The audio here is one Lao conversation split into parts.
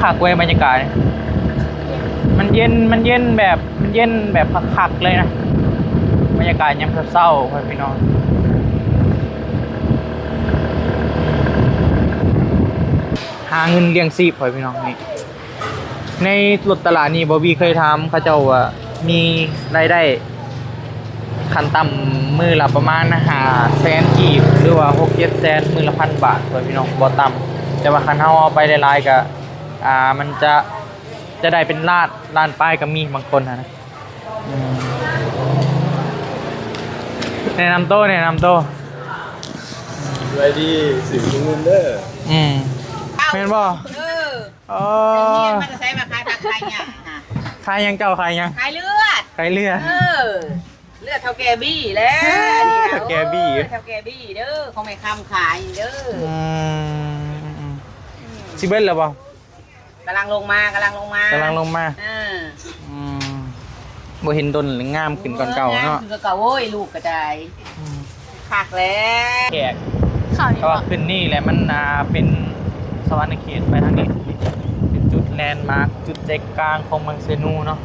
ຄັກເວີຍ ບັນຍາກາດ ມັນເຢັນ ມັນເຢັນແບບ ມັນເຢັນແບບຄັກໆເລີຍນະ ບັນຍາກາດຍາມເຊົ້າໆ ພໍ່ແມ່ພີ່ນ້ອງ ຫາເງິນລ້ຽງຊີບ ພໍ່ແມ່ພີ່ນ້ອງ ນີ້ ໃນລົດຕະຫຼາດນີ້ ບອບບີເຄີຍຖາມເຂົາເຈົ້າວ່າມີລາຍໄດ້ ຂັ້ນຕ່ຳມື້ລະປະມານຫ້າແສນກີບ ຫຼືວ່າຫົກເຈັດແສນ ມື້ລະພັນບາດ ພໍ່ແມ່ພີ່ນ້ອງ ບໍ່ຕ່ຳ. ແຕ່ວ່າຄັນເຮົາເອົາໄປຫຼາຍໆ ກະ ອ່າ ມັນຈະ ຈະໄດ້ເປັນລ້ານ ລ້ານປາຍກໍມີບາງຄົນຫັ້ນນະ. ອືມ ແນະນຳໂຕ ແນະນຳໂຕ. ສະບາຍດີ ຊື່ລຸງເງິນເດີ. ອືມ ແມ່ນບໍ່? ເອີ ອໍ ໄປຮຽນມາແຕ່ໃສ ມາຂາຍຜັກຂາຍຫຍ້າຫະ? ຂາຍຫຍັງເຈົ້າ? ຂາຍຫຍັງ? ຂາຍເລືອດ ຂາຍເລືອດ. ເອີ ເລືອດເຖົ້າແກ່ບີແຫຼະ ເຖົ້າແກ່ບີ ເຖົ້າແກ່ບີເດີ ຂອງແມ່ຄຳຂາຍເດີ. ອືມ ອືມ ອືມ ຊິເບິດແລ້ວບໍ່? ກຳລັງລົງມາ ກຳລັງລົງມາ ກຳລັງລົງມາ. ເອີ ອືມ ບໍ່ເຫັນດົນ ງາມຂຶ້ນກວ່າເກົ່າເນາະ ງາມຂຶ້ນກວ່າເກົ່າ. ໂອ້ຍ ລູກກໍໄດ້ ອືມ ຄັກແລ້ວ ແຂກ ເພາະວ່າຂຶ້ນນີ້ແຫຼະ ມັນ ອ່າ ເປັນສະຫວັນນະເຂດໄປທາງນີ້ ເປັນຈຸດແລນມາກ ຈຸດໃຈກາງຂອງເມືອງເຊນູເນາະ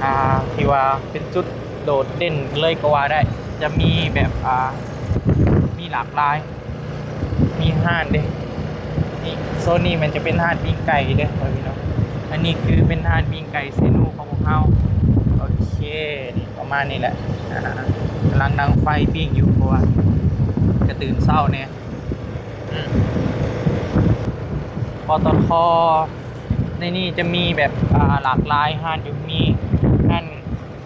ອ່າ ທີ່ວ່າເປັນຈຸດໂດດເດັ່ນເລີຍກໍວ່າໄດ້ ຈະມີແບບ ອ່າ ມີຫຼາກຫຼາຍ ມີຮ້ານເດ້ ນີ້ ໂຊນນີ້ມັນຈະເປັນຮ້ານປີ້ງໄກ່ເດ້ ພໍ່ແມ່ພີ່ນ້ອງ. ອັນນີ້ຄືເປັນຮ້ານປີ້ງໄກ່ເຊນູຂອງພວກເຮົາ. ໂອເຄ ນີ້ປະມານນີ້ແຫຼະ ອ່າ ກຳລັງດັງໄຟປີ້ງຢູ່ ເພາະວ່າກະຕື່ນເຊົ້າແດ່. ອືມ ປຕທ ໃນນີ້ຈະມີແບບ ອ່າ ຫຼາກຫຼາຍຮ້ານຢູ່ ມີຮ້ານ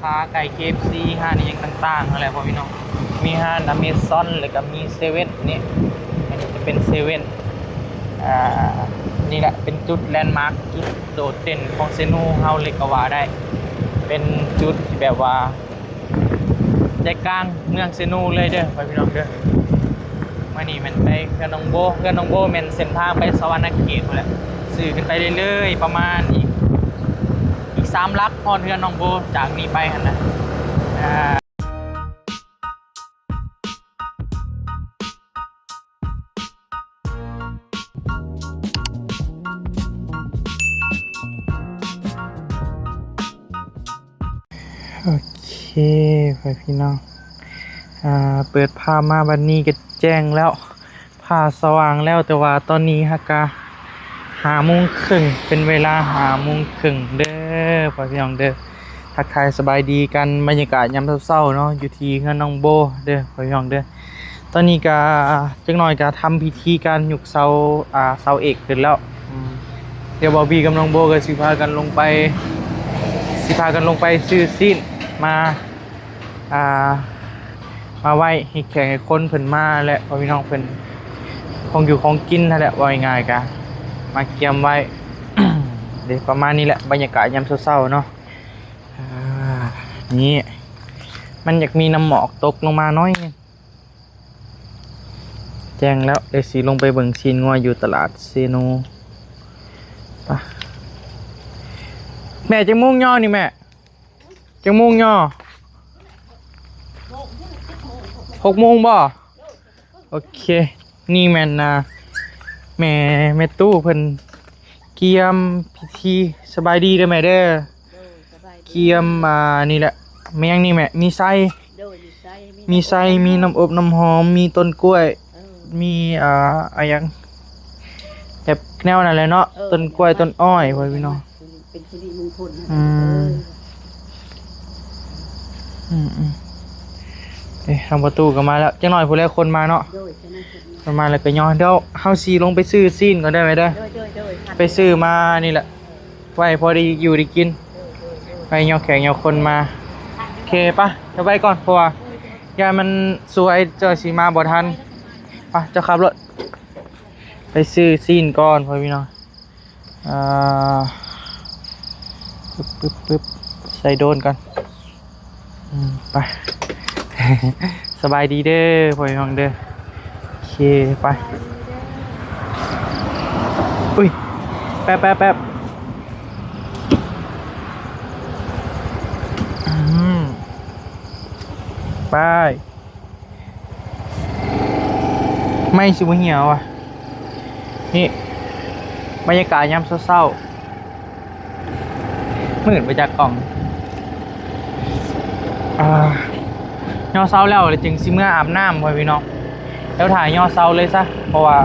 ຄ້າໄກ່ ເຄເອັຟຊີ ຮ້ານອີ່ຫຍັງຕ່າງໆ ຫັ້ນແຫຼະ ພໍ່ແມ່ພີ່ນ້ອງ. ມີຮ້ານອາເມຊອນ ແລ້ວກໍມີເຊເວັ່ນນີ້ ອັນນີ້ຈະເປັນເຊເວັ່ນ ອ່າ ນີ້ແຫຼະເປັນຈຸດແລນມາກ ຈຸດໂດດເດັ່ນຂອງເຊນູເຮົາເລີຍກໍວ່າໄດ້ ເປັນຈຸດທີ່ແບບວ່າໃຈກາງເມືອງເຊນູເລີຍເດີ ພໍ່ແມ່ພີ່ນ້ອງເດີ. ມື້ນີ້ແມ່ນໄປເຮືອນນ້ອງໂບ ເຮືອນນ້ອງໂບແມ່ນເສັ້ນທາງໄປສະຫວັນນະເຂດພຸ້ນແຫຼະ ຊື່ຂຶ້ນໄປເລື້ອຍໆ ປະມານອີກ ອີກສາມຫຼັກຮອດເຮືອນນ້ອງໂບ ຈາກນີ້ໄປຫັ້ນນະ. ອ່າ ໂອເຄ ພໍ່ແມ່ພີ່ນ້ອງ ອ່າ ເປີດພາບມາບັດນີ້ກໍແຈ້ງແລ້ວ ຟ້າສະຫວ່າງແລ້ວ ແຕ່ວ່າຕອນນີ້ຫາກະຫ້າໂມງເຄິ່ງ ເປັນເວລາຫ້າໂມງເຄິ່ງເດີ ພໍ່ແມ່ພີ່ນ້ອງເດີ. ທັກທາຍສະບາຍດີກັນ ບັນຍາກາດຍາມເຊົ້າໆເນາະ ຢູ່ທີ່ເຮືອນນ້ອງໂບເດີ ພໍ່ແມ່ພີ່ນ້ອງເດີ. ຕອນນີ້ກະຈັກໜ້ອຍກະທຳພິທີການຍົກເສົາ ອ່າ ເສົາເອກຂຶ້ນແລ້ວ. ອືມ ດຽວບ່າວບີກັບນ້ອງໂບກໍຊິພາກັນລົງໄປ ຊິພາກັນລົງໄປຊື້ຊີ້ນມາ ອ່າ ມາໄວ້ໃຫ້ແຂກໃຫ້ຄົນເພິ່ນມາແຫຼະ ພໍ່ແມ່ພີ່ນ້ອງເພິ່ນ ຂອງຢູ່ຂອງກິນຫັ້ນແຫຼະ ເວົ້າງ່າຍໆກະມາກຽມໄວ້ເດ້. ປະມານນີ້ແຫຼະ ບັນຍາກາດຍາມເຊົ້າໆເນາະ. ອ່າ ນີ້ ມັນຢາກມີນ້ຳໝອກຕົກລົງມາໜ້ອຍໜຶ່ງ. ແຈ້ງແລ້ວ ດຽວຊິລົງໄປເບິ່ງຊີ້ນງົວຢູ່ຕະຫຼາດເຊນູ. ໄປ ແມ່ ຈັກໂມງຍໍນີ້ແມ່? ຈັກໂມງຍໍ? ຫົກໂມງບໍ່? ໂອເຄ ນີ້ແມ່ນ ອ່າ ແມ່ ແມ່ຕູ້ເພິ່ນກຽມພິທີ. ສະບາຍດີເດີແມ່ເດີ. ໂດຍ ສະບາຍດີ. ກຽມ ອ່າ ນີ້ແຫຼະ ແມ່ນຫຍັງນີ້ແມ່? ມີໄຊ. ໂດຍ ມີໄຊ ມີ ມີໄຊ ນ້ຳອົບ ມີນ້ຳອົບນ້ຳຫອມ ມີຕົ້ນກ້ວຍ. ເອີ ມີ ອ່າ ອາຫຍັງ ແບບແນວນັ້ນແຫຼະເນາະ. ເອີ ຕົ້ນກ້ວຍ ຕົ້ນອ້ອຍ ພໍ່ແມ່ພີ່ນ້ອງ ເປັນສິລິມຸງຄຸນ. ອືມ ເອີ ອືມໆ ເອີ ທາງປະຕູກໍມາແລ້ວ. ຈັກໜ້ອຍພຸ້ນແຫຼະຄົນມາເນາະ. ໂດຍ ຄົນມາແລ້ວກໍຍໍ ດຽວເຮົາຊິລົງໄປຊື້ຊີ້ນກ່ອນເດີແມ່ເດີ. ໂດຍ ໂດຍ ໂດຍ ໄປຊື້ມານີ້ແຫຼະ ໄວ້ພໍໄດ້ຢູ່ໄດ້ກິນ ໂດຍ ໂດຍ ໂດຍ ໄວ້ຍໍແຂກຍໍຄົນມາ. ໂອເຄ ໄປ ດຽວໄປກ່ອນ ເພາະວ່າຢ້ານມັນສວຍ ເຈົ້າຊິມາບໍ່ທັນ. ໄປ ເຈົ້າຂັບລົດ ໄປຊື້ຊີ້ນກ່ອນ ພໍ່ແມ່ພີ່ນ້ອງ. ເອີ ປຶບ ປຶບ ປຶບ ໃສ່ໂດຣນກ່ອນ. ອືມ ໄປ ສະບາຍດີເດີ ພໍ່ແມ່ພີ່ນ້ອງເດີ. ໂອເຄ ໄປ ອຸ້ຍ ແປັບໆໆ ອືມ ໄປ. ໄມ້ຊິບໍ່ຫ່ຽວວ່າ ນີ້ ບັນຍາກາດຍາມເຊົ້າ ມືດບໍ່ຈັກກ້ອງ. ອ່າ ຍໍເຊົາແລ້ວ ແລ້ວຈຶ່ງຊິເມືອອາບນ້ຳ ພໍ່ແມ່ພີ່ນ້ອງ. ແລ້ວຖ້າຍໍເຊົາເລີຍຊະ ເພາະວ່າ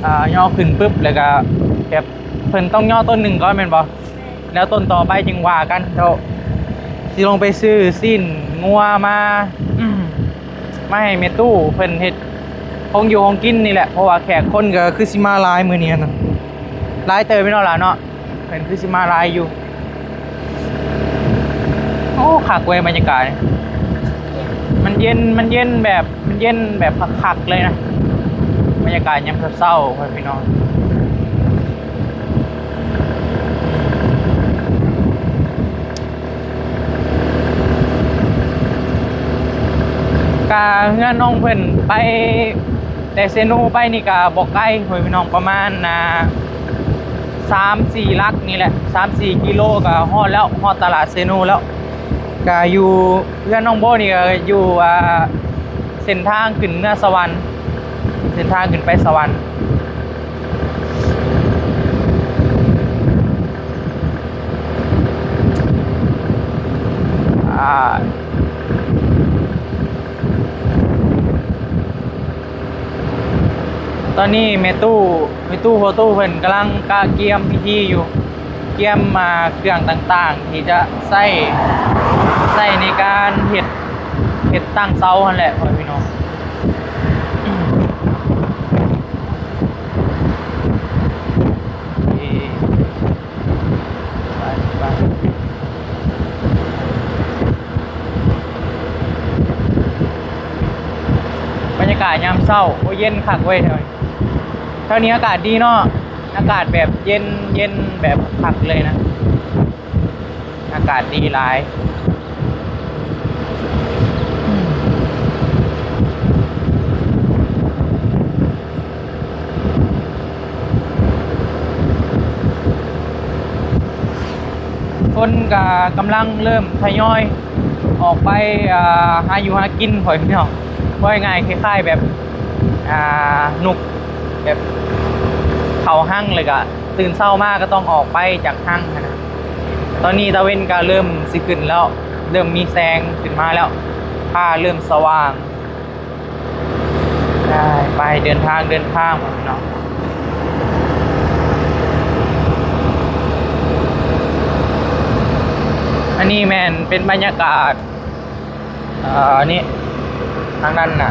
ອ່າ ຍໍຂຶ້ນປຶບ ແລ້ວກະແບບເພິ່ນຕ້ອງຍໍຕົ້ນໜຶ່ງກ່ອນແມ່ນບໍ່? ແລ້ວຕົ້ນຕໍ່ໄປຈຶ່ງວ່າກັນ. ແລ້ວຊິລົງໄປຊື້ຊີ້ນງົວມາ ມາໃຫ້ແມ່ຕູ້ເພິ່ນເຮັດຂອງຢູ່ຂອງກິນນີ້ແຫຼະ ເພາະວ່າແຂກຄົນກໍຄືຊິມາຫຼາຍມື້ນີ້ຫັ້ນນະ ຫຼາຍເຕີບເນາະຫຼາເນາະ. ເພິ່ນຄືຊິມາຫຼາຍຢູ່. ໂອ້ ຄັກເວີຍ ບັນຍາກາດ ມັນເຢັນ ມັນເຢັນແບບ ມັນເຢັນແບບຄັກໆເລີຍນະ ບັນຍາກາດຍາມເຊົ້າໆ ພໍ່ແມ່ພີ່ນ້ອງ. ກະເຮືອນນ້ອງເພິ່ນໄປ ແຕ່ເຊໂນໄປນີ້ກະບໍ່ໄກ ພໍ່ແມ່ພີ່ນ້ອງ ປະມານ ອ່າ ສາມສີ່ຫຼັກນີ້ແຫຼະ ສາມສີ່ກິໂລກະຮອດແລ້ວ ຮອດຕະຫຼາດເຊໂນແລ້ວ. ກະຢູ່ ເຮືອນນ້ອງໂບນີ້ກະຢູ່ ອ່າ ເສັ້ນທາງຂຶ້ນເມືອງສະຫວັນ ເສັ້ນທາງຂຶ້ນໄປສະຫວັນ. ອ່າ ຕອນນີ້ແມ່ຕູ້ ແມ່ຕູ້ພໍ່ຕູ້ເພິ່ນກຳລັງກະກຽມພິທີຢູ່ ກຽມ ອ່າ ເຄື່ອງຕ່າງໆທີ່ຈະໃຊ້ ໃຊ້ໃນການເຮັດ ເຮັດຕັ້ງເສົາຫັ້ນແຫຼະ ພໍ່ແມ່ພີ່ນ້ອງ. ບັນຍາກາດຍາມເຊົ້າ ໂອ້ ເຢັນຄັກເວີຍ ແຖວ ແຖວນີ້ອາກາດດີເນາະ ອາກາດແບບເຢັນ ເຢັນແບບຄັກເລີຍນະ ອາກາດດີຫຼາຍ. ຄົນກະກຳລັງເລີ່ມທະຍອຍອອກໄປ ອ່າ ຫາຢູ່ຫາກິນ ພໍ່ແມ່ພີ່ນ້ອງ. ເວົ້າງ່າຍໆ ຄ້າຍໆແບບ ອ່າ ນົກແບບເຂົ້າຮັງ ແລ້ວກະຕື່ນເຊົ້າມາກະຕ້ອງອອກໄປຈາກຮັງຫັ້ນນະ. ຕອນນີ້ຕາເວັນກະເລີ່ມຊິຂຶ້ນແລ້ວ ເລີ່ມມີແສງຂຶ້ນມາແລ້ວ ຟ້າເລີ່ມສະຫວ່າງ. ໄປ ໄປ ເດີນທາງ ເດີນທາງເນາະ. ອັນນີ້ແມ່ນເປັນບັນຍາກາດ ເອີ ນີ້ ທາງດ້ານໜ້າ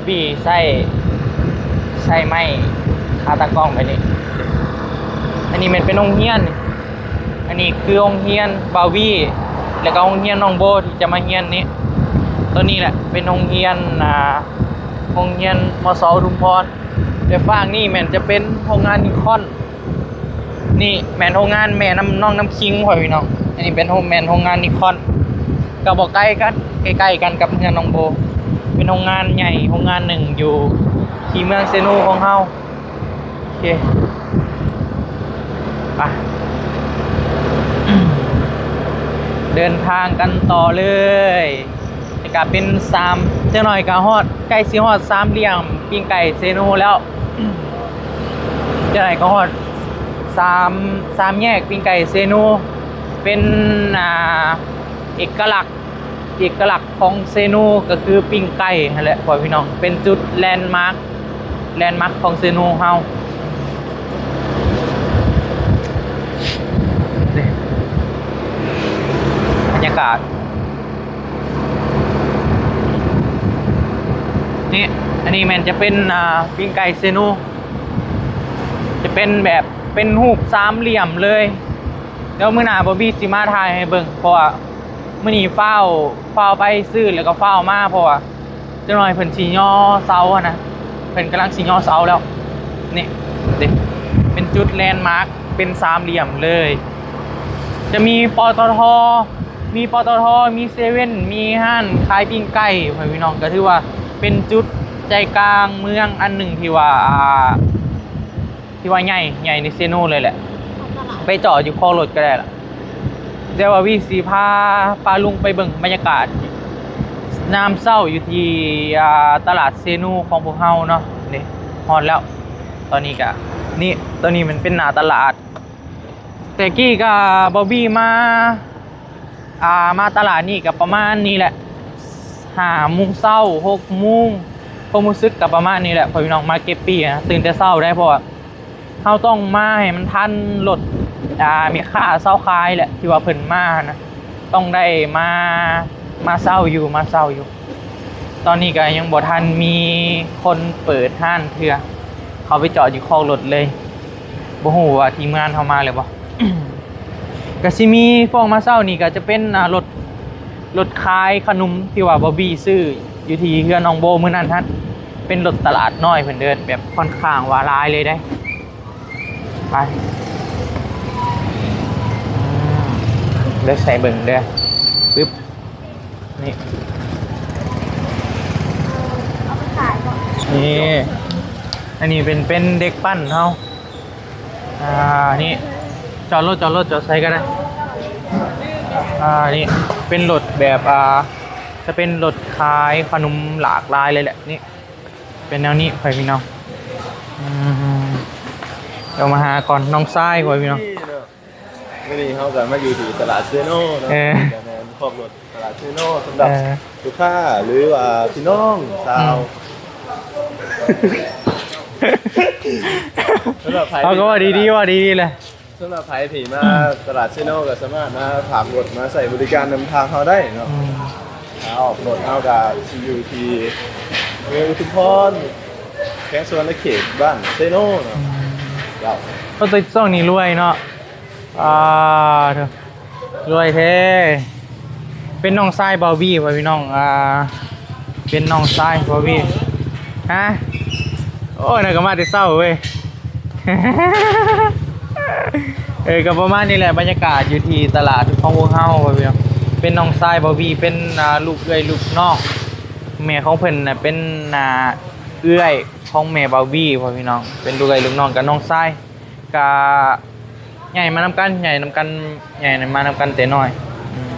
ບີໃຊ້ ໃຊ້ໄມ້ຄາຕາກ້ອງໄປນີ້. ອັນນີ້ແມ່ນເປັນໂຮງຮຽນ ອັນນີ້ຄືໂຮງຮຽນບ່າວວີ ແລ້ວກໍໂຮງຮຽນນ້ອງໂບທີ່ຈະມາຮຽນນີ້. ໂຕນີ້ແຫຼະເປັນໂຮງຮຽນ ອ່າ ໂຮງຮຽນ ມສ ອຸທຸມພອນ. ແຕ່ຟາກນີ້ແມ່ນຈະເປັນໂຮງງານນິຄອນ. ນີ້ແມ່ນໂຮງງານແມ່ນ້ຳ ນ້ອງນ້ຳຄິງ ພໍ່ແມ່ພີ່ນ້ອງ. ອັນນີ້ເປັນໂຮງ ແມ່ນໂຮງງານນິຄອນ ກໍບໍ່ໄກກັນ ໃກ້ໆກັນກັບເຮືອນນ້ອງໂບ. ເປັນໂຮງງານໃຫຍ່ໂຮງງານໜຶ່ງຢູ່ທີ່ເມືອງເຊໂນຂອງເຮົາ. ໂອເຄ ໄປ ເດີນທາງກັນຕໍ່ເລີຍ. ແລ້ວກະເປັນສາມ ຈັກໜ້ອຍກະຮອດ ໃກ້ຊິຮອດສາມຫຼ່ຽມປີ້ງໄກ່ເຊໂນແລ້ວ. ຈັກໜ້ອຍກະຮອດສາມ ສາມແຍກປີ້ງໄກ່ເຊໂນ ເປັນ ອ່າ ເອກະລັກ ເອກະລັກຂອງເຊໂນກະຄືປີ້ງໄກ່ຫັ້ນແຫຼະ ພໍ່ແມ່ພີ່ນ້ອງ. ເປັນຈຸດແລນມາກ ແລນມາກຂອງເຊໂນເຮົາ. ນີ້ ບັນຍາກາດ ນີ້ ອັນນີ້ແມ່ນຈະເປັນ ອ່າ ປີ້ງໄກ່ເຊໂນ ຈະເປັນແບບ ເປັນຮູບສາມຫຼ່ຽມເລີຍ. ດຽວມື້ໜ້າບອບບີຊິມາຖ່າຍໃຫ້ເບິ່ງ ເພາະວ່າມື້ນີ້ຟ້າວ ຟ້າວໄປຊື້ ແລ້ວກໍຟ້າວມາ ເພາະວ່າ ຈັກໜ້ອຍເພິ່ນຊິຍໍເສົາຫັ້ນນະ ເພິ່ນກຳລັງຊິຍໍເສົາແລ້ວ. ນີ້ເດ້ ເປັນຈຸດແລນມາກ ເປັນສາມຫຼ່ຽມເລີຍ. ຈະມີ ປຕທ ມີ ປຕທ ມີເຊເວັ່ນ ມີຮ້ານຂາຍປີ້ງໄກ່ ພໍ່ແມ່ພີ່ນ້ອງ. ກໍຖືວ່າເປັນຈຸດໃຈກາງເມືອງອັນໜຶ່ງທີ່ວ່າ ທີ່ວ່າໃຫຍ່ ໃຫຍ່ໃນເຊໂນເລີຍແຫຼະ. ໄປຈອດຢູ່ຄໍລົດກໍໄດ້ລະ. ແຕ່ວ່າວີຊິພາປ້າລຸງໄປເບິ່ງບັນຍາກາດຍາມເຊົ້າຢູ່ທີ່ ອ່າ ຕະຫຼາດເຊໂນຂອງພວກເຮົາເນາະ. ນີ້ຮອດແລ້ວ ຕອນນີ້ກະ ນີ້ ຕອນນີ້ມັນເປັນໜ້າຕະຫຼາດ ແຕ່ກີ້ກໍບອບບີມາ ອ່າ ມາຕະຫຼາດນີ້ກໍປະມານນີ້ແຫຼະ ຫ້າໂມງເຊົ້າ ຫົກໂມງ ຄວາມຮູ້ສຶກກໍປະມານນີ້ແຫຼະ ພໍ່ພີ່ນ້ອງ ມາເກັບປີ້ນະ ຕື່ນແຕ່ເຊົ້າໄດ໋ ເພາະວ່າເຮົາຕ້ອງມາໃຫ້ມັນທັນລົດ ອ່າ ແມ່ຄ້າຊາວຂາຍແຫຼະ ທີ່ວ່າເພິ່ນມາຫັ້ນນະ ຕ້ອງໄດ້ມາ ມາເຊົ້າຢູ່ ມາເຊົ້າຢູ່. ຕອນນີ້ກໍຍັງບໍ່ທັນມີຄົນເປີດຮ້ານເທື່ອ ເຂົາໄປຈອດຢູ່ຄອກລົດເລີຍ ບໍ່ຮູ້ວ່າທີມງານເຮົາມາແລ້ວບໍ່. ກໍຊິມີພວກມາເຊົ້ານີ້ກໍຈະເປັນ ອ່າ ລົດ ລົດຂາຍຂະໜົມທີ່ວ່າບອບບີຊື້ຢູ່ທີ່ເຮືອນນ້ອງໂບມື້ນັ້ນຫັ້ນ ເປັນລົດຕະຫຼາດນ້ອຍເພິ່ນເດີ ແບບຂ້ອນຂ້າງວ່າຫຼາຍເລີຍເດ້. ໄປ ອືມ ເດີໃສ່ເບິ່ງເດີ ປຶບ ນີ້ ເອົາໄປຂາຍບໍ່? ນີ້ ອັນນີ້ເປັນ ເປັນເດັກປັ້ນເຮົາ ອ່າ ນີ້ ຈອດລົດ ຈອດລົດ ຈອດໃສກໍໄດ້ ອ່າ ນີ້ ເປັນລົດແບບ ອ່າ ຈະເປັນລົດຂາຍຂະໜົມຫຼາກຫຼາຍເລີຍແຫຼະ ນີ້ ເປັນແນວນີ້ ພໍ່ພີ່ນ້ອງ ອືມ ດຽວມາຫາກ່ອນ ນ້ອງຊາຍ ພໍ່ພີ່ນ້ອງ. ມື້ນີ້ເຮົາກໍມາຢູ່ທີ່ຕະຫຼາດເຊໂນເນາະ ເອີ ກໍແມ່ນຄອກລົດຕະຫຼາດເຊໂນ ສຳລັບ ເອີ ລູກຄ້າ ຫຼືວ່າພີ່ນ້ອງຊາວ ອືມ ສຳລັບໃຜ ເຮົາກໍເວົ້າດີໆ ເວົ້າດີໆແຫຼະ ສຳລັບໃຜທີ່ມາ ອືມ ຕະຫຼາດເຊໂນກໍສາມາດມາຝາກລົດມາໃຊ້ບໍລິການນຳທາງເຮົາໄດ້ເນາະ ອືມ ຖ້າອອກລົດເຮົາກໍຊິຢູ່ທີ່ເມືອງອຸທຸມພອນ ແຂວງສະຫວັນນະເຂດ ບ້ານເຊໂນເນາະ ອືມ ເຈົ້າ ເຂົາເຈົ້າຊ່ວງນີ້ລວຍເນາະ. ອ່າ ໂທ້ ລວຍແທ້ ເປັນນ້ອງຊາຍບອບບີ ພໍ່ພີ່ນ້ອງ ອ່າ ເປັນນ້ອງຊາຍບອບບີ ຮະ ໂອ້ຍ ນັ້ນກໍມາແຕ່ເຊົ້າເວີຍ ເອີ ກໍປະມານນີ້ແຫຼະ ບັນຍາກາດຢູ່ທີ່ຕະຫຼາດຂອງພວກເຮົາ ພໍ່ພີ່ນ້ອງ ເປັນນ້ອງຊາຍບອບບີ ເປັນ ອ່າ ລູກເອື້ອຍລູກນ້ອງ ແມ່ຂອງເພິ່ນນະເປັນ ອ່າ ເອື້ອຍຂອງແມ່ບອບບີ ພໍ່ພີ່ນ້ອງ ເປັນລູກເອື້ອຍລູກນ້ອງກັບນ້ອງຊາຍ ກະໃຫຍ່ມານຳກັນ ໃຫຍ່ນຳກັນ ໃຫຍ່ມານຳກັນແຕ່ນ້ອຍ ອືມ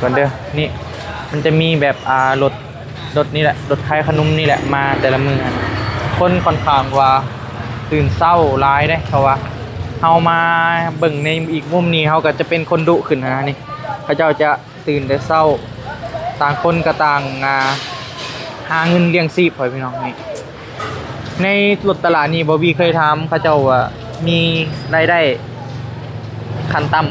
ກ່ອນເດີ ນີ້ ມັນຈະມີແບບ ອ່າ ລົດ ລົດນີ້ແຫຼະ ລົດຂາຍຂະໜົມນີ້ແຫຼະ ມາແຕ່ລະມື້ຫັ້ນ ຄົນຂ້ອນຂ້າງວ່າຕື່ນເຊົ້າຫຼາຍເດ້ ເພາະວ່າເຮົາມາເບິ່ງໃນອີກມຸມນີ້ ເຮົາກໍຈະເປັນຄົນດຸຂຶ້ນຫັ້ນນະ ນີ້ ເຂົາເຈົ້າຈະ ຕື່ນແຕ່ເຊົ້າ ຕ່າງຄົນກໍຕ່າງ ອ່າ ຫາເງິນລ້ຽງຊີບ ພໍ່ພີ່ນ້ອງ ນີ້ ໃນລົດຕະຫຼາດນີ້ ບອບບີເຄີຍຖາມເຂົາເຈົ້າວ່າມີລາຍໄດ້ຂັ້ນຕ່ຳ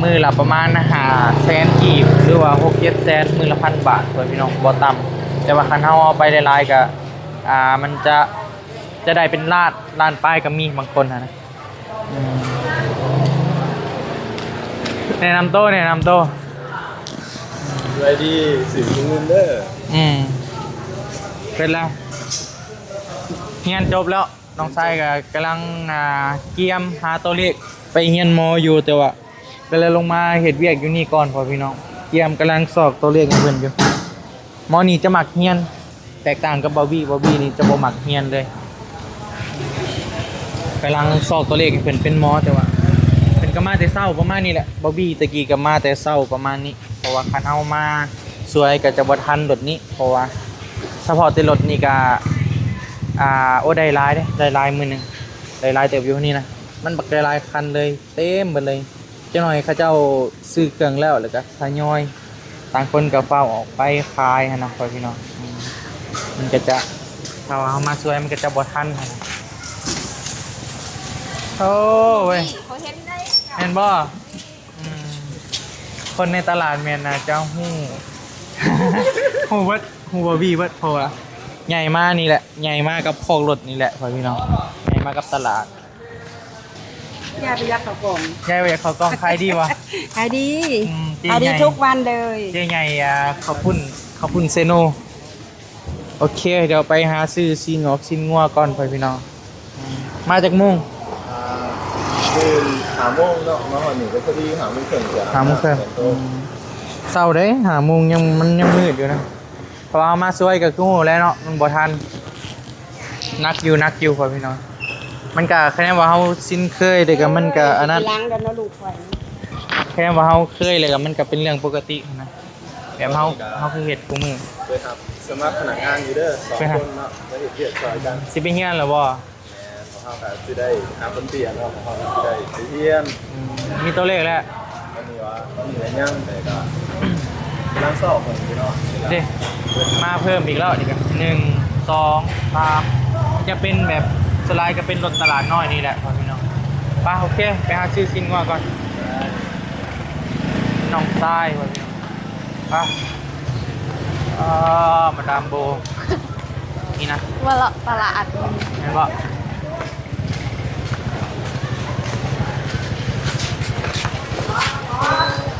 ມື້ລະປະມານຫ້າແສນກີບ ຫຼືວ່າຫົກເຈັດແສນ ມື້ລະພັນບາດ ພໍ່ພີ່ນ້ອງ ບໍ່ຕ່ຳ ແຕ່ວ່າຄັນເຮົາເອົາໄປຫຼາຍໆ ກໍ ອ່າ ມັນຈະ ຈະໄດ້ເປັນລ້ານ ລ້ານປາຍກໍມີບາງຄົນຫັ້ນນະ. ອືມ ແນະນຳໂຕ ແນະນຳໂຕ ສະບາຍດີ ຊື່ບຸນເງິນເດີ ອືມ ເປັນລະ ຮຽນຈົບແລ້ວ ນ້ອງຊາຍກໍກຳລັງ ອ່າ ກຽມຫາຕົວເລກໄປຮຽນໝໍຢູ່ ແຕ່ວ່າ ກໍເລີຍລົງມາເຮັດວຽກຢູ່ນີ້ກ່ອນ ພໍ່ພີ່ນ້ອງ ກຽມກຳລັງຊອກຕົວເລກໃຫ້ເພິ່ນຢູ່. ໝໍນີ້ຈະມັກຮຽນ ແຕກຕ່າງກັບບອບບີ ບອບບີນີ້ຈະບໍ່ມັກຮຽນເລີຍ ກຳລັງຊອກຕົວເລກໃຫ້ເພິ່ນເປັນໝໍ ແຕ່ວ່າເພິ່ນກໍມາແຕ່ເຊົ້າປະມານນີ້ແຫຼະ ບອບບີຕະກີ້ກໍມາແຕ່ເຊົ້າປະມານນີ້ ເພາະວ່າຄັນເຮົາມາສວຍກໍຈະບໍ່ທັນລົດນີ້ ເພາະວ່າສະເພາະແຕ່ລົດນີ້ກໍ ອ່າ ໂອ້ ໄດ້ຫຼາຍເດ້ ໄດ້ຫຼາຍມື້ໜຶ່ງ ໄດ້ຫຼາຍເຕີບຢູ່ນີ້ນະ ມັນບັກໄດ້ຫຼາຍຄັນເລີຍ ເຕັມເບິດເລີຍ. ຈັກໜ້ອຍເຂົາເຈົ້າຊື້ເຄື່ອງແລ້ວ ແລ້ວກໍທະຍອຍ ຕ່າງຄົນກໍຟ້າວອອກໄປຂາຍຫັ້ນນະ ພໍ່ພີ່ນ້ອງ ອືມ ມັນກໍຈະ ຖ້າວ່າເຮົາມາຊ່ວຍມັນກໍຈະບໍ່ທັນຫັ້ນນະ ໂອ້ເວີຍ ເຂົາເຫັນໄດ້ ແມ່ນບໍ່? ອືມ ຄົນໃນຕະຫຼາດແມ່ນໜ້າຈະຮູ້ ຮູ້ເບິດ ຮູ້ບໍ່ວີເບິດ ເພາະວ່າໃຫຍ່ມານີ້ແຫຼະ ໃຫຍ່ມາກັບຄອກລົດນີ້ແຫຼະ ພໍ່ພີ່ນ້ອງ ໃຫຍ່ມາກັບຕະຫຼາດ. ຍາຍໄປຢາກເຂົ້າກ່ອງ ຍາຍໄປຢາກເຂົ້າກ່ອງ ຂາຍດີບໍ່? ຂາຍດີ ອືມ ຂາຍດີທຸກວັນເລີຍ ເຈ້ໃຫຍ່ ອ່າ ເຂົ້າປຸ້ນ ເຂົ້າປຸ້ນເຊໂນ. ໂອເຄ ດຽວໄປຫາຊື້ຊີ້ນງອກຊີ້ນງົວກ່ອນ ພໍ່ພີ່ນ້ອງ. ອືມ ມາຈັກໂມງ? ອ່າ ຕື່ນຫ້າໂມງເນາະ ມາຮອດນີ້ກໍພໍດີຫ້າໂມງເຄິ່ງ ຫ້າໂມງເຄິ່ງ ອືມ ເຊົ້າເດ້ ຫ້າໂມງຍັງ ມັນຍັງມືດຢູ່ນະ. ເພາະວ່າເຮົາມາຊ່ວຍກໍຄືຮູ້ແຫຼະເນາະ ມັນບໍ່ທັນ ໜັກຢູ່ ໜັກຢູ່ ພໍ່ພີ່ນ້ອງ. ມັນກະຄະແນນວ່າເຮົາຊິນເຄີຍ ແຕ່ກະມັນກະອັນນັ້ນ ຫຼັງແລ້ວເນາະລູກຂ້ອຍ ຄະແນນວ່າເຮົາເຄີຍແລ້ວກະມັນກະເປັນເລື່ອງປົກກະຕິຫັ້ນນະ ແບບເຮົາ ເຮົາຄືເຮັດຄູ່ມື້ ໄປຮັບສະໝັກພະນັກງານຢູ່ເດີ ສອງຄົນເນາະ ໄປເຮັດວຽກຊ່ອຍກັນ. ຊິໄປຮຽນແລ້ວບໍ່? ແມ່ນ ບໍ່ ເຮົາກໍຊິໄດ້ຫາຄົນປ່ຽນເນາະ ເຮົາກໍຊິໄດ້ໄປຮຽນ. ອືມ ມີຕົວເລກແລ້ວ. ອັນນີ້ວ່າ ອັນນີ້ກໍຍັງ ແຕ່ກໍກຳລັງຊອກເບິ່ງຢູ່ເນາະ. ເດ້ ມາເພີ່ມອີກແລ້ວນີ້ກໍ ໜຶ່ງ ສອງ ສາມ ຈະເປັນແບບ ສ່ວນຫຼາຍກໍເປັນລົດຕະຫຼາດນ້ອຍນີ້ແຫຼະ ພໍ່ແມ່ພີ່ນ້ອງ. ໄປ ໂອເຄ ໄປຫາຊື້ຊີ້ນງົວກ່ອນ. ນ້ອງຊາຍ ພໍ່ແມ່ພີ່ນ້ອງ. ໄປ ອ່າ ມາດາມໂບ ນີ້ນະ ມາເລາະຕະຫຼາດ ແມ່ນບໍ່?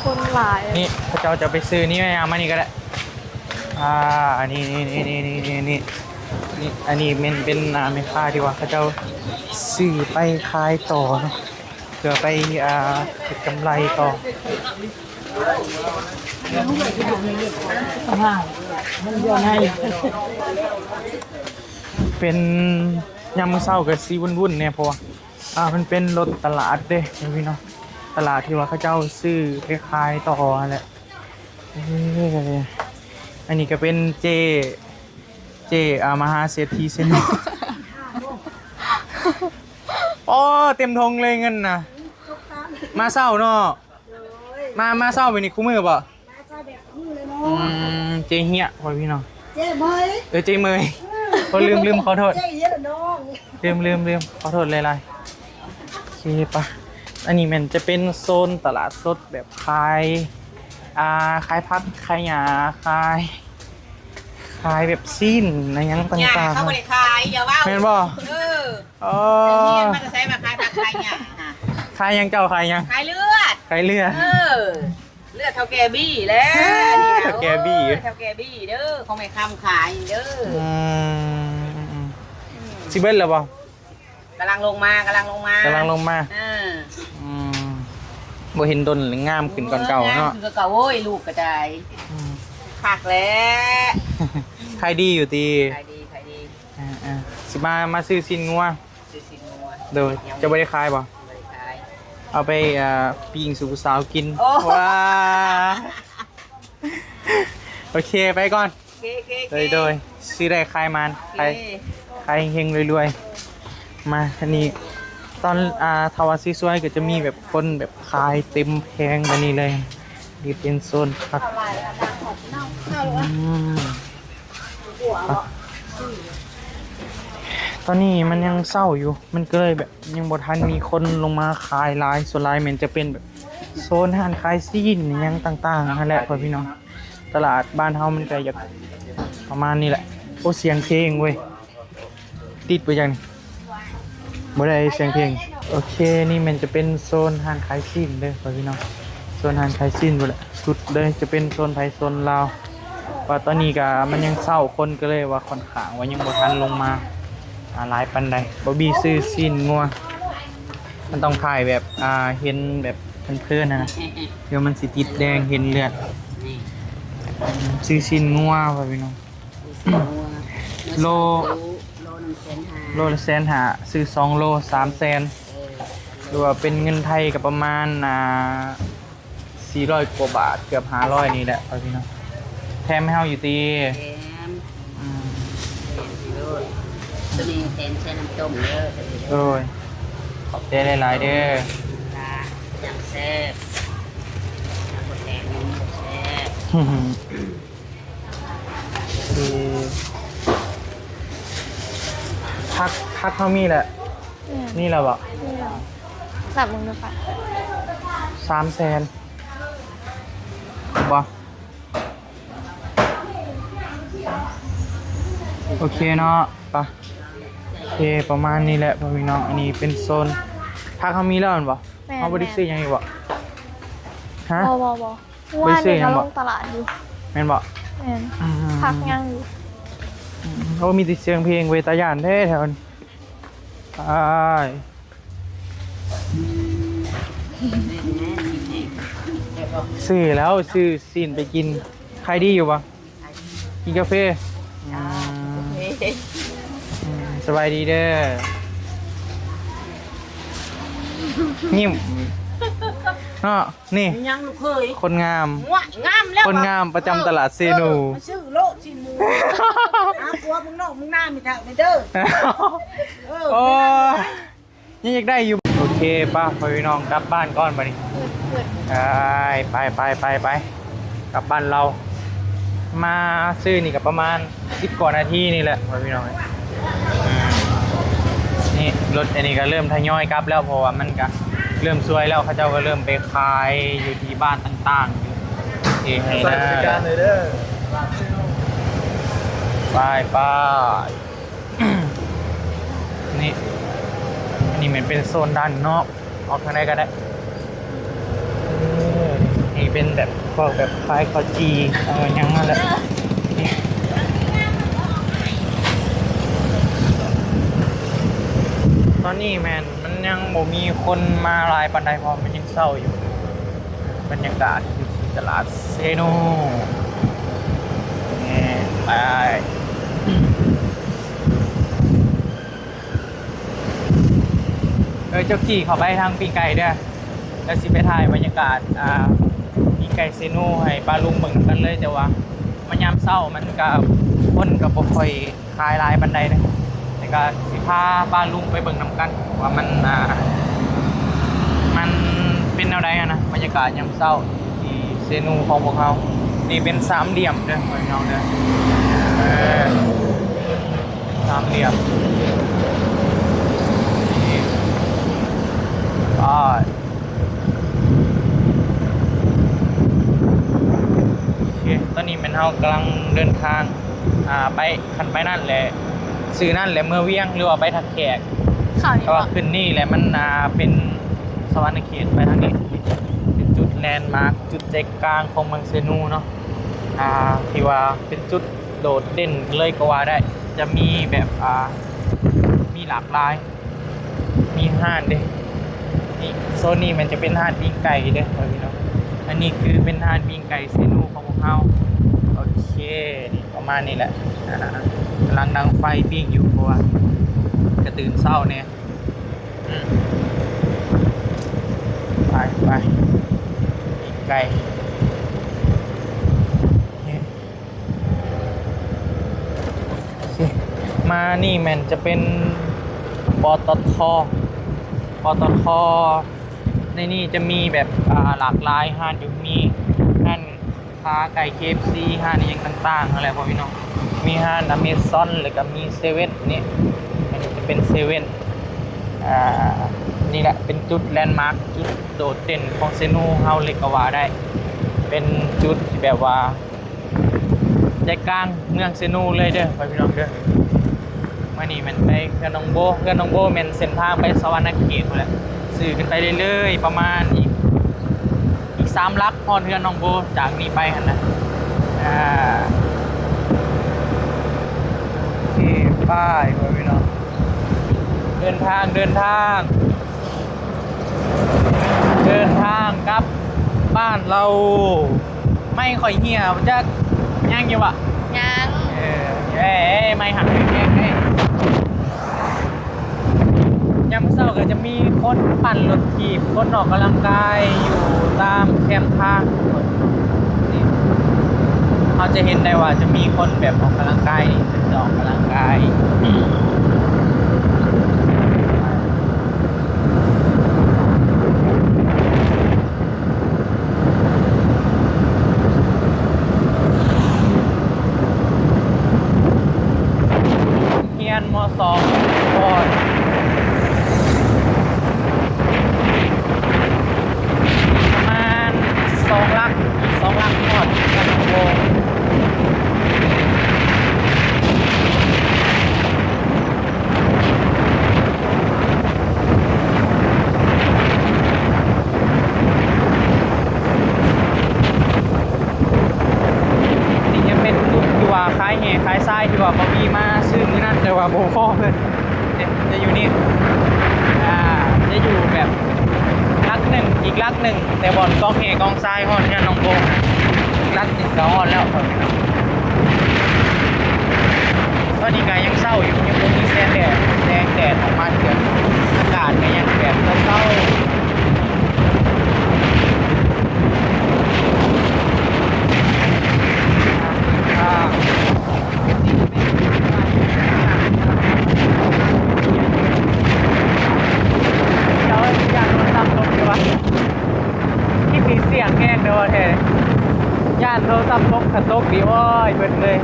ຄົນຫຼາຍ. ນີ້ ເຂົາເຈົ້າຈະໄປຊື້ນີ້ ມາ ມານີ້ກໍໄດ້. ອ່າ ອັນນີ້ ນີ້ ນີ້ ອັນນີ້ແມ່ນເປັນ ອ່າ ແມ່ຄ້າທີ່ວ່າເຂົາເຈົ້າຊື້ໄປຂາຍຕໍ່ເນາະ ເພື່ອໄປ ອ່າ ເຮັດກຳໄລຕໍ່. ເປັນຍາມມື້ເຊົ້າກໍຊິວຸ່ນໆແດ່ ເພາະວ່າ ອ່າ ມັນເປັນລົດຕະຫຼາດເດ້ພີ່ນ້ອງ ຕະຫຼາດທີ່ວ່າເຂົາເຈົ້າຊື້ໄປຂາຍຕໍ່ຫັ້ນແຫຼະ. ເອີ ອັນນີ້ກໍເປັນເຈ້ ເຈ້ ອ່າ ມະຫາເສດຖີເຊໂນ. ໂອ້ ເຕັມຖົງເລີຍເງິນນະ. ມາເຊົ້າເນາະ ມາ ມາເຊົ້າແບບນີ້ຄູ່ມື້ບໍ່? ມາເຊົ້າແບບຄູ່ມື້ເລີຍເນາະ. ອືມ ເຈ້ເຮຍ ພໍ່ແມ່ພີ່ນ້ອງ ເຈ້ເມີຍ. ເອີ ເຈ້ເມີຍ. ອືມ ໂອ້ ລືມ ລືມ ຂໍໂທດ ເຈ້ເຮຍນ້ອງ. ລືມ ລືມ ລືມ ຂໍໂທດຫຼາຍໆ. ໂອເຄ ໄປ ອັນນີ້ແມ່ນຈະເປັນໂຊນຕະຫຼາດສົດແບບຂາຍ ອ່າ ຂາຍຜັກ ຂາຍຫຍ້າ ຂາຍ ຂາຍແບບຊີ້ນ ອີ່ຫຍັງຕ່າງໆ. ເຂົາບໍ່ໄດ້ຂາຍ ຢ່າເວົ້າ. ແມ່ນບໍ່? ເອີ ອໍ ໄປຮຽນມາແຕ່ໃສ ມາຂາຍຜັກຂາຍຫຍ້າ. ຂາຍຫຍັງ? ເຈົ້າຂາຍຫຍັງ? ຂາຍເລືອດ. ຂາຍເລືອດ. ເອີ ເລືອດເຖົ້າແກ່ບີແຫຼະ. ເຖົ້າແກ່ບີ ເອີ ເຖົ້າແກ່ບີເດີ ຂອງແມ່ຄຳຂາຍເດີ. ອືມ ອືມ ອືມ ຊິເບິດແລ້ວບໍ່? ກຳລັງລົງມາ ກຳລັງລົງມາ ກຳລັງລົງມາ. ເອີ ອືມ ບໍ່ເຫັນດົນ ງາມຂຶ້ນກວ່າເກົ່າເນາະ. ໂອ້ຍ ງາມຂຶ້ນກວ່າເກົ່າ. ໂອ້ຍ ລູກກໍໄດ້. ອືມ ຄັກແຫຼະ. ຂາຍດີຢູ່ຕິ? ຂາຍດີ ຂາຍດີ. ເອີໆ ຊິມາ ມາຊື້ຊີ້ນງົວ. ຊື້ຊີ້ນງົວ. ໂດຍ ເຈົ້າບໍ່ໄດ້ຂາຍບໍ່? ບໍ່ໄດ້ຂາຍ. ເອົາໄປ ອ່າ ປີ້ງສູ່ຜູ້ສາວກິນ. ໂອ້ ວ້າ ໂອເຄ ໄປກ່ອນ. ໂອເຄ ໂອເຄ ໂດຍ ໂດຍ ຊື້ໄດ້ຂາຍໝານ ໂອເຄ ຂາຍ ຂາຍເຮັງໆ ລວຍໆ. ມາ ອັນນີ້ ຕອນ ອ່າ ຖ້າວ່າສວຍໆ ກໍຈະມີແບບຄົນແບບຂາຍເຕັມແຜງແບບນີ້ເລີຍ. ນີ້ເປັນໂຊນຜັກ. ອືມ ຕອນນີ້ມັນຍັງເຊົ້າຢູ່ ມັນກໍເລີຍແບບຍັງບໍ່ທັນມີຄົນລົງມາຂາຍຫຼາຍ. ສ່ວນຫຼາຍແມ່ນຈະເປັນແບບ ໂຊນຮ້ານຂາຍຊີ້ນຫຍັງຕ່າງໆຫັ້ນແຫຼະ ພໍ່ແມ່ພີ່ນ້ອງ. ຕະຫຼາດບ້ານເຮົາມັນກໍຢາກປະມານນີ້ແຫຼະ. ໂອ້ ສຽງເພງເວີຍ ຕິດບໍ່ຈັ່ງນີ້? ບໍ່ໄດ້ສຽງເພງ. ໂອເຄ ນີ້ແມ່ນຈະເປັນໂຊນຮ້ານຂາຍຊີ້ນເດີ ພໍ່ແມ່ພີ່ນ້ອງ. ໂຊນຮ້ານຂາຍຊີ້ນພຸ້ນແຫຼະ ສຸດເລີຍຈະເປັນໂຊນໄທໂຊນລາວ. ວ່າຕອນນີ້ກໍມັນຍັງເຊົ້າ ຄົນກໍເລີຍວ່າຂ້ອນຂ້າງວ່າຍັງບໍ່ທັນລົງມາ ອ່າ ຫຼາຍປານໃດ. ບອບບີ້ຊື້ຊີ້ນງົວ ມັນຕ້ອງຖ່າຍແບບ ອ່າ ເຫັນແບບເພີນໆຫັ້ນນະ ດຽວມັນຊິຕິດແດງເຫັນເລືອດ. ຊື້ຊີ້ນງົວ ພໍ່ແມ່ພີ່ນ້ອງ ໂລ ໂລໜຶ່ງແສນຫ້າ ໂລລະແສນຫ້າ ຊື້ສອງໂລສາມແສນ ເອີ ຫຼືວ່າເປັນເງິນໄທກໍປະມານ ອ່າ ສີ່ຮ້ອຍກວ່າບາດ ເກືອບຫ້າຮ້ອຍນີ້ແຫຼະ ພໍ່ແມ່ພີ່ນ້ອງ. ແຖມໃຫ້ເຮົາຢູ່ຕິ? ແຖມ. ອືມ ແຖມໂລດ ໂຕນີ້ແຖມໃສ່ນ້ຳຕົ້ມເດີ. ໂດຍ ຂອບໃຈຫຼາຍໆເດີ. ຈ້າ ຢ່າງແຊບ ບໍ່ແຖມຍັງບໍ່ແຊບ. ອືມ ຜັກ ຜັກເຮົາມີແຫຼະ. ແມ່ນ ມີແລ້ວບໍ່? ມີແລ້ວ. ນັບເບິ່ງດູປະ ສາມແສນບໍ່? ໂອເຄເນາະ ໄປ ໂອເຄ ປະມານນີ້ແຫຼະ ພໍ່ແມ່ພີ່ນ້ອງ. ອັນນີ້ເປັນໂຊນ ຜັກເຮົາມີແລ້ວແມ່ນບໍ່? ແມ່ນ ເຮົາບໍ່ໄດ້ຊື້ຫຍັງອີກບໍ່? ຮະ? ບໍ່ ບໍ່ ບໍ່ ບໍ່ໄດ້ຊື້ຫຍັງບໍ່? ເມື່ອວານນີ້ກໍລົງຕະຫຼາດຢູ່. ແມ່ນບໍ່? ແມ່ນ. ອືມ ຜັກຍັງຢູ່. ອືມ ໂອ້ ມີແຕ່ສຽງເພງເວີຍ ຕາຢ້ານແທ້ແຖວນີ້. ອ້າຍ ຊື້ແລ້ວ ຊື້ຊີ້ນໄປກິນ. ຂາຍດີຢູ່ບໍ່? ກິນກາເຟ. ອືມ ອືມ ສະບາຍດີເດີ. ຍິ້ມເນາະ. ນີ້ ຍັງລູກເຂີຍ ຄົນງາມ ງາມແລ້ວ ຄົນງາມປະຈຳຕະຫຼາດເຊໂນ. ເອີ ມາຊື້ໂລດຊີ້ນໝູ. ຕົວະເມືອງນອກເມືອງນາ ມີເທົ່ານີ້ເດີ. ເອີ ໂອ້ຍ ຍັງຢາກໄດ້ຢູ່. ໂອເຄ ໄປ ພໍ່ພີ່ນ້ອງ ກັບບ້ານກ່ອນບັດນີ້. ໄປ ໄປ ໄປ ໄປ ໄປ ກັບບ້ານລາວ. ມາຊື້ນີ້ກໍປະມານສິບກວ່ານາທີນີ້ແຫຼະ ພໍ່ພີ່ນ້ອງ. ນີ້ ລົດອັນນີ້ກໍເລີ່ມທະຍອຍກັບແລ້ວ ເພາະວ່າມັນກໍເລີ່ມສວຍແລ້ວ. ເຂົາເຈົ້າກໍເລີ່ມໄປຂາຍຢູ່ທີ່ບ້ານຕ່າງໆ ຢູ່ທີ່ໄຮ່ນາ. ໄປ ໄປ. ນີ້ ອັນນີ້ແມ່ນເປັນໂຊນດ້ານນອກ ອອກທາງໃດກໍໄດ້. ເອີ ນີ້ເປັນແບບ ພວກແບບຂາຍເຂົ້າຈີ່ ເອົາຫຍັງນັ້ນແຫຼະ. ນີ້ ຕອນນີ້ແມ່ນມັນຍັງບໍ່ມີຄົນມາຫຼາຍປານໃດ ເພາະມັນຍັງເຊົ້າຢູ່. ບັນຍາກາດຢູ່ທີ່ຕະຫຼາດເຊໂນ ນີ້ ໄປ. ເອີ ເຈົ້າຂີ່ເຂົ້າໄປທາງປີ້ງໄກ່ເດີ ແລ້ວຊິໄປຖ່າຍບັນຍາກາດ ອ່າ ປີ້ງໄກ່ເຊໂນໃຫ້ປ້າລຸງເບິ່ງນຳກັນເລີຍ. ແຕ່ວ່າມາຍາມເຊົ້າມັນກະ ຄົນກະບໍ່ຄ່ອຍ ຂາຍຫຼາຍປານໃດເດ້ ແຕ່ກະຊິພາປ້າລຸງໄປເບິ່ງນຳກັນວ່າມັນ ອ່າ ມັນເປັນແນວໃດຫັ້ນນະ ບັນຍາກາດຍາມເຊົ້າທີ່ເຊນູຂອງພວກເຮົາ. ນີ້ເປັນສາມຫຼ່ຽມເດີ ພີ່ນ້ອງເດີ ເອີ ສາມຫຼ່ຽມ ນີ້ ອ້າຍ. ໂອເຄ ຕອນນີ້ແມ່ນເຮົາກຳລັງເດີນທາງ ອ່າ ໄປ ຄັນໄປນັ້ນແຫຼະ ຊື່ນັ້ນແຫຼະ ເມືອວຽງ ຫຼືວ່າໄປທ່າແຂກ. ເພາະວ່າຂຶ້ນນີ້ແຫຼະ ມັນ ອ່າ ເປັນສະຫວັນນະເຂດ ໄປທາງນີ້ ເປັນຈຸດແລນມາກ ຈຸດໃຈກາງຂອງເມືອງເຊນູເນາະ ອ່າ ທີ່ວ່າເປັນຈຸດໂດດເດັ່ນເລີຍກໍວ່າໄດ້ ຈະມີແບບ ອ່າ ມີຫຼາກຫຼາຍ ມີຮ້ານເດ້ ນີ້ ໂຊນນີ້ແມ່ນຈະເປັນຮ້ານປີ້ງໄກ່ເດີ ພໍ່ແມ່ພີ່ນ້ອງ. ອັນນີ້ຄືເປັນຮ້ານປີ້ງໄກ່ເຊນູຂອງພວກເຮົາ. ໂອເຄ ນີ້ປະມານນີ້ແຫຼະ ອ່າ ກຳລັງດັງໄຟປີ້ງຢູ່ ເພາະວ່າກະຕື່ນເຊົ້າແດ່. ອືມ ໄປ ໄປ ປີ້ງໄກ່ ນີ້. ໂອເຄ ມານີ້ແມ່ນຈະເປັນ ປຕທ ປຕທ ໃນນີ້ຈະມີແບບ ອ່າ ຫຼາກຫຼາຍຮ້ານຢູ່ ມີຮ້ານຄ້າໄກ່ ເຄເອັຟຊີ ຮ້ານອີ່ຫຍັງຕ່າງໆ ຫັ້ນແຫຼະ ພໍ່ແມ່ພີ່ນ້ອງ. ມີຮ້ານອາເມຊອນ ແລ້ວກະມີເຊເວັ່ນ ນີ້ ອັນນີ້ຈະເປັນເຊເວັ່ນ ອ່າ ນີ້ແຫຼະເປັນຈຸດແລນມາກ ຈຸດໂດດເດັ່ນຂອງເຊນູເຮົາເລີຍກໍວ່າໄດ້ ເປັນຈຸດທີ່ແບບວ່າ ໃຈກາງເມືອງເຊນູເລີຍເດີ ພໍ່ແມ່ພີ່ນ້ອງເດີ. ມານີ້ແມ່ນໄປເຮືອນໜອງໂບ ເຮືອນໜອງໂບແມ່ນເສັ້ນທາງໄປສະຫວັນນະເຂດພຸ້ນແຫຼະ ຊື່ຂຶ້ນໄປເລື້ອຍໆ ປະມານອີກ ອີກສາມຫຼັກຮອດເຮືອນໜອງໂບ ຈາກນີ້ໄປຫັ້ນນະ. ອ່າ ໂອເຄ ໄປ ພໍ່ແມ່ພີ່ນ້ອງ ເດີນທາງ ເດີນທາງ ເດີນທາງກັບບ້ານລາວ. ໄມຂ້ອຍເຫ່ຍບໍ່ຈັກ ຍັງຢູ່ບໍ່? ຍັງ ເອີ ເອີ ໄມຫັກແຮງເດ້. ຍາມເຊົ້າກໍຈະມີຄົນປັ່ນລົດຖີບ ຄົນອອກກຳລັງກາຍຢູ່ຕາມແຄມທາງ ນີ້ ເຮົາຈະເຫັນໄດ້ວ່າຈະມີຄົນແບບອອກກຳລັງກາຍ ເພິ່ນຈະອອກກຳລັງກາຍ. ຮຽນ ມໍສອງ ກ່ອນ ປະມານສອງຫຼັກ ສອງຫຼັກຮອດ ນີ້ຈະເປັນຈຸດທີ່ວ່າຂາຍແຮ່ຂາຍຊາຍ ທີ່ວ່າບ່າວບີມາຊື້ມື້ນັ້ນ ແຕ່ວ່າບໍ່ພໍເພິ່ນ ຈະຢູ່ນີ້ ອ່າ ຈະຢູ່ແບບຫຼັກໜຶ່ງ ອີກຫຼັກໜຶ່ງ ແຕ່ບ່ອນກອງແຮ່ກອງຊາຍຮອດເຮືອນນ້ອງໂບນະ ລັດນີ້ກໍຮອດແລ້ວ. ຕອນນີ້ກໍຍັງເຊົ້າຢູ່ ຍັງບໍ່ມີແສງແດດ ແສງແດດອອກມາເທື່ອ ອາກາດກໍຍັງແບບເສົ້າໆ. ໂທລະສັບຕົກ ຖ້າຕົກນີ້ ໂອ້ຍ ເບິດເລີຍ.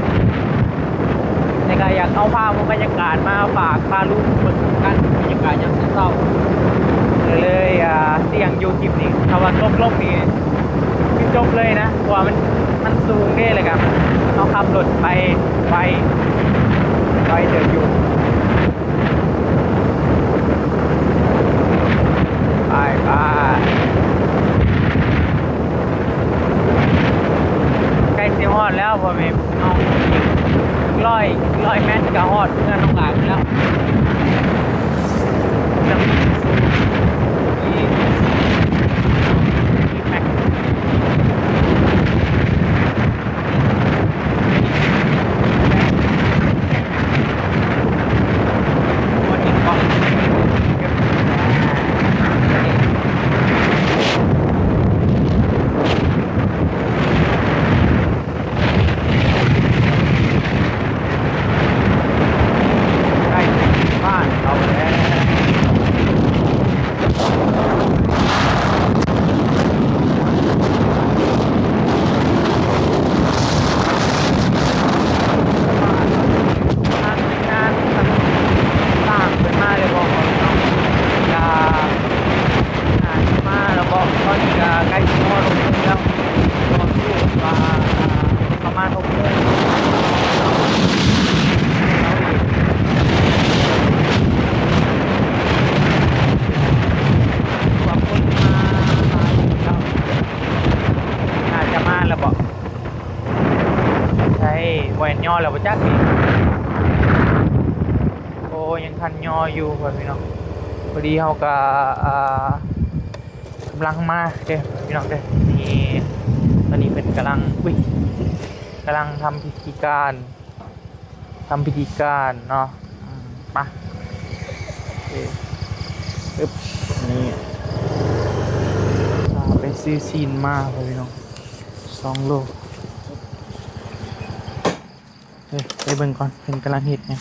ແຕ່ກໍຢາກເອົາພາບບັນຍາກາດມາຝາກ ພາລູກເບິ່ງກັນ ບັນຍາກາດຍາມເຊົ້າໆ ກໍເລີຍ ອ່າ ສ່ຽງຢູ່ຄລິບນີ້. ຖ້າວ່າຕົກລົງນີ້ ຄືຈົບເລີຍນະ ເພາະວ່າມັນ ມັນສູງເດ້ ແລ້ວກໍເຮົາຂັບລົດໄປໄວ ໄວເຕີບຢູ່. ໄປ ໄປ ໃກ້ຊິຮອດແລ້ວ ພໍ່ແມ່ພີ່ນ້ອງ, ອີກຮ້ອຍ ອີກຮ້ອຍແມັດກໍຮອດເຮືອນນ້ອງຫຼາຍແລ້ວ. ໃກ້ເຖິງບ້ານເຂົາແລ້ວ. ທາງທີມງານຕ່າງເພິ່ນມາແລ້ວບໍ່ ເນາະ? ກະໜ້າຈະມາແລ້ວບໍ່? ຕອນນີ້ກະໃກ້ຊິຮອດໂຮງແຮມແລ້ວ ບໍ່ຮູ້ວ່າ ອ່າ ປະມານຫົກໂມງ ພວກຄົນມາຫຼາຍຢູ່ແລ້ວ ໜ້າຈະມາແລ້ວບໍ່? ໃຊ່ ບໍ່ແມ່ນຍໍແລ້ວບໍ່ຈັກນີ້. ໂອ້ ຍັງທັນຍໍຢູ່ ພໍ່ແມ່ພີ່ນ້ອງ. ພໍດີເຮົາກະ ອ່າ ກຳລັງມາເດີພີ່ນ້ອງເດີ. ນີ້ ຕອນນີ້ເພິ່ນກຳລັງ ອຸ້ຍ ກຳລັງທຳພິທີການ ທຳພິທີການເນາະ. ອືມ ໄປ ໂອເຄ ອຶບ ນີ້ ໄປຊື້ຊີ້ນມາ ພໍ່ແມ່ພີ່ນ້ອງ ສອງໂລ. ເອີ ໄປເບິ່ງກ່ອນ ເພິ່ນກຳລັງເຮັດຫຍັງ.